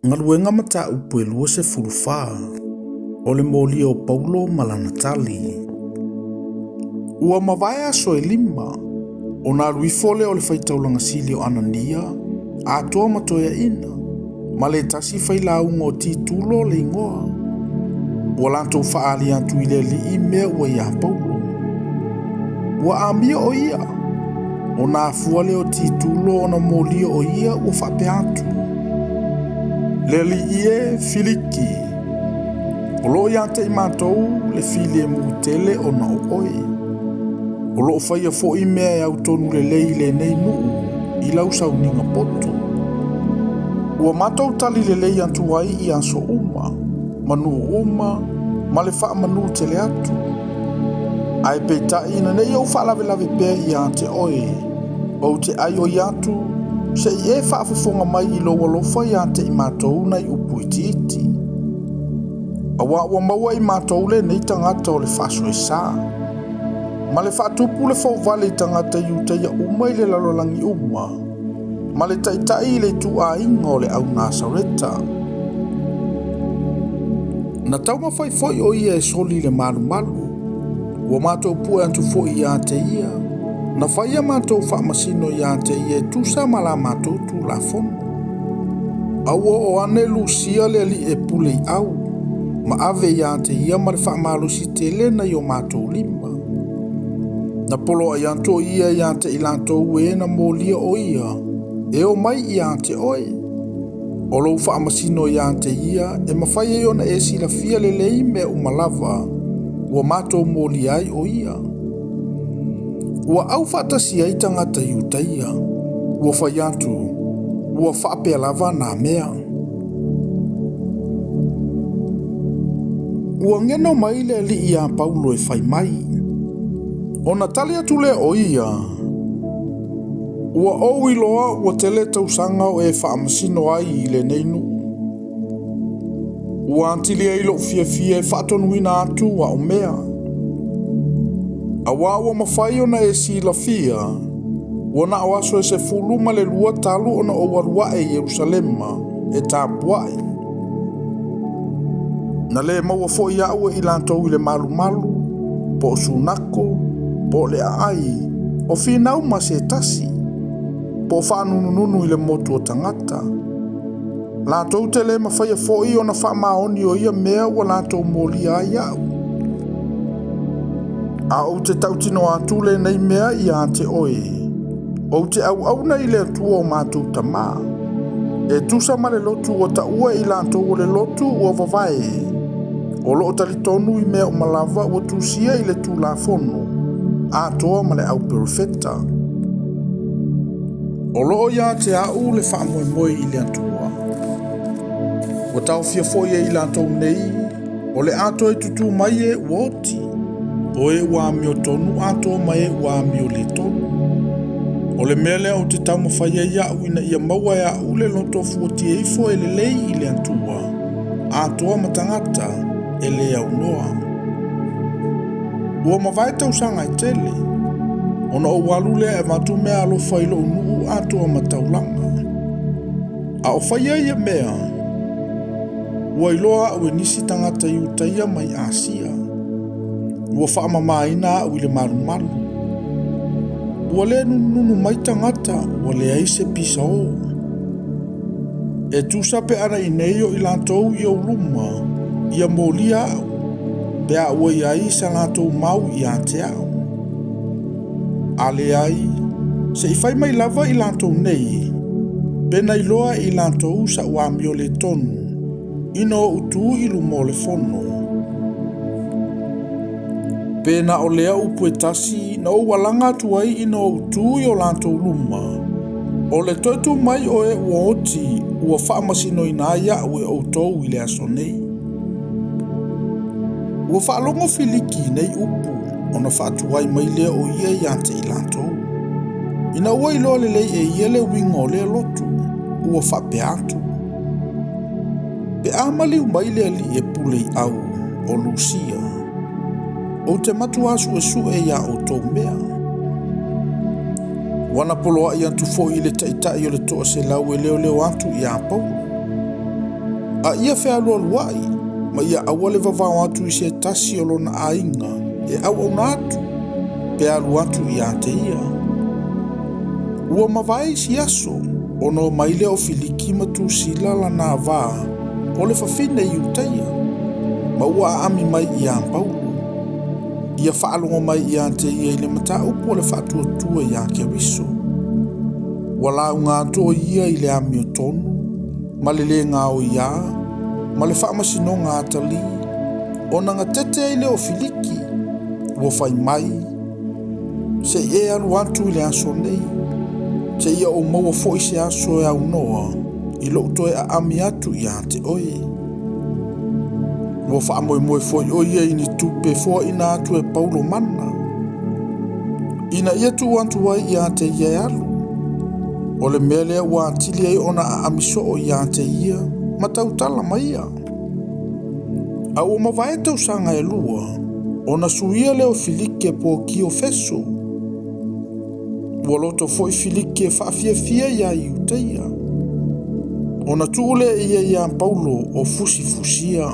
Galuega Mataupu e 24, o le molia o Paulo ma lana tali. Ua mavae aso e lima, ona alu ifo lea o le faitaulaga sili o Anania, atoa ma toeaiina, ma le tasi failauga o Titulo le igoa. Ua latou faaali atu i le alii mea ua iā Paulo. Ua amio o ia, ona afua lea o Titulo ona molia o ia ua faapea atu. Le alii e, Filiki, o loo ia te i matou le filemu tele ona o oe. O loo faia foi mea e autonu lelei i lenei nuu i lau sauniga poto. Ua matou tali lelei atu ai i aso uma, ma nuu uma, ma le faamanu tele atu. Ae peitai ina ne i ou faalavelave pea ia te oe, ou te aioi atu, se i e faafofoga mai i lou alofa ia te i matou nai upu itiiti. Auā ua maua e i matou lenei tagata o le faasoesa, ma le faatupu le fouvale i tagata Iutaia uma i le lalolagi uma, ma le taitai i le ituaiga o le au Nasareta. Na taumafai foi o ia e soli le malumalu, ua matou pue atu foi ia te ia, na fai a matou faamasino ia te ia e tusa ma la matou Tulafono. A ua oo ane Lusia le alii e pule i au, ma ave ia te ia ma le faamalosi tele nai o matou lima. Na poloai atu o ia ia te i latou e na molia o ia, e o mai ia te oe. O lou faamasino ia te ia e mafai ai ona e silafia lelei mea uma lava ua matou molia ai o ia. Ua au faatasi ai tagata Iutaia, ua fai atu, ua faapea lava nā mea. Ua geno mai le alii iā Paulo e fai mai. Ona tali atu lea o ia, Ua ou iloa ua tele tausaga o e faamasino ai i lenei nuu. Ua atili ai lou fiafia e faatonuina atu au mea. Auā ua mafai ona e silafia, ua na o aso e 12 talu ona ou alu ae i Ierusalema e tapuai. Na le maua foi au e i latou i le malumalu, po o sunako, po o le aai, o finau ma se tasi, po o faanunununu i le motu o tagata. Latou te le mafaia foi ona faamaoni o ia mea ua latou molia ai au. A ou te tautino atu lenei mea ia te oe, ou te auauna i le Atua o matou tamā, e tusa ma le lotu ua taua e i latou o le lotu ua vavae, o loo talitonu i mea uma lava ua tusia i le Tulafono atoa ma le au perofeta. O loo ia te au le faamoemoe i le Atua. Ua taofia foi e i latou nei, o le a toe tutū mai e ua oti, o e ua amiotonu atoa ma e ua amio le tonu. O le mea lea ou te taumafai ai au ina ia maua e au le loto fuatia ifo e lelei i le Atua, atoa ma tagata e le aunoa. Ua mavae tausaga e tele, ona ou alu lea e avatu mea alofa i lou nuu atoa ma taulaga. A o faia ia mea, ua iloa au e nisi tagata Iutaia mai Asia. Ua faamamaina au i le malumalu. Ua le nunununu mai tagata, ua leai se pisaō. E tusa pe ana i nei o i latou i ou luma, ia molia au, pe a ua i ai sa latou mau ia te au. A leai, se i fai mai lava i latou nei, pe na iloa e i latou sa'u amio le tonu, ina ou tu i luma o le fono. Pe na o lea upu e tasi na ou alaga atu ai ina ou tu i o latou luma, o le toe tu mai o e ua oti ua faamasinoina ai au e outou i le aso nei. Ua faalogo Filiki i nei upu, ona faatuai mai lea o ia ia te i latou. Ina ua iloa lelei e ia le uiga o lea lotu, ua faapea atu, Pe a maliu mai le alii e pule i au o Lusia, ou te matuā suesue iā outou mea. Ua na poloai atu foi i le taitai o le toaselau e leoleo atu iā Paulo. A ia fealualuai ma ia aua le vavao atu i se tasi o lona aiga e auauna atu pe alu atu ia te ia. Ua mavae isi aso, ona omai lea o Filiki ma Tusila lana va o le fafine Iutaia, ma ua aami mai ia Paulo, ia faalogo mai ia te ia i le mataupu o le faatuatua ia Keriso. Ua lauga atu o ia i le amiotonu, ma le le gaoiā, ma le faamasinoga atalii, ona gatete ai lea o Filiki, ua fai mai, Se i e alu atu i le aso nei, seia ou maua foi se aso e aunoa i lou toe aami atu ia te oe. Ua faamoemoe foi o ia i ni tupe foaina atu e Paulo mana, ina ia tuu atu ai ia te ia e alu. O le mea lea ua atili ai ona aami soo ia te ia ma tautala ma ia. A ua mavae tausaga e 2, ona suia lea o Filike Pokio Feso. Ua loto foi Filike e faafiafia ia Iutaia, ona tuu lea ia ia Paulo o fusifusia.